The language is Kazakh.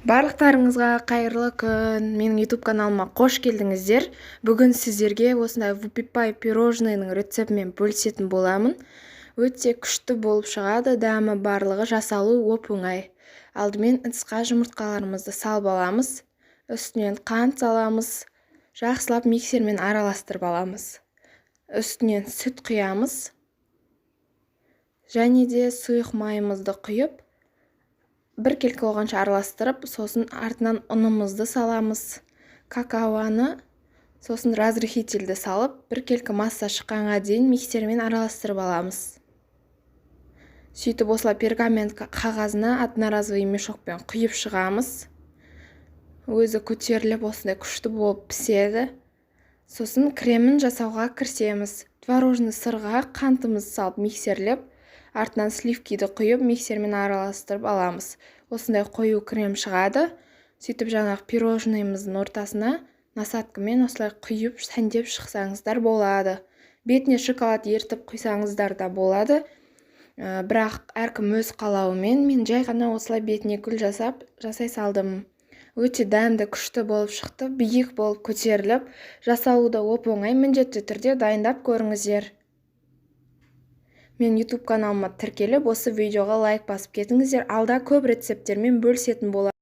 Барлықтарыңызға қайырлы күн! Менің YouTube каналыма қош келдіңіздер! Бүгін сіздерге осындай вупи-пай пирожныйның рецептімен бөлісетін боламын. Өте күшті болып шығады, дәмі, барлығы, жасалу оп-оңай. Алдымен ыдысқа жұмыртқаларымызды салып аламыз, үстінен қант саламыз, жақсылап миксермен араластырып аламыз. Үстінен сүт құямыз және де сұйық майымызды құйып, біркелкі болғанша араластырып, сосын артынан ұнымызды саламыз, какаоны, сосын разрыхлительді салып, біркелкі масса шыққанға дейін миксермен араластырып аламыз. Сөйтіп, осылай пергамент қағазына одноразовый мешокпен құйып шығамыз. Өзі көтеріліп, осындай күшті болып піседі. Сосын кремін жасауға кірісеміз. Творожный сырға қантымызды салып, миксерлеп, артынан сливкиді құйып, миксермен араластырып аламыз. Осындай қою крем шығады. Сөйтіп, жаңағы пирожныйымыздың ортасына насадкамен осылай құйып, сәндеп шықсаңыздар болады. Бетіне шоколад ерітіп құйсаңыздар да болады, бірақ әркім өз қалауымен. Мен жай ғана осылай бетіне гүл жасап жасай салдым. Өте дәмді, күшті болып шықты, биік болып көтеріліп, жасалуы да оп оңай. Міндетті түрде дайындап көріңіздер. Мен YouTube каналыма тіркеліп, осы видеоға лайк басып кетіңіздер. Алда көп рецепттермен бөлісетін боламын.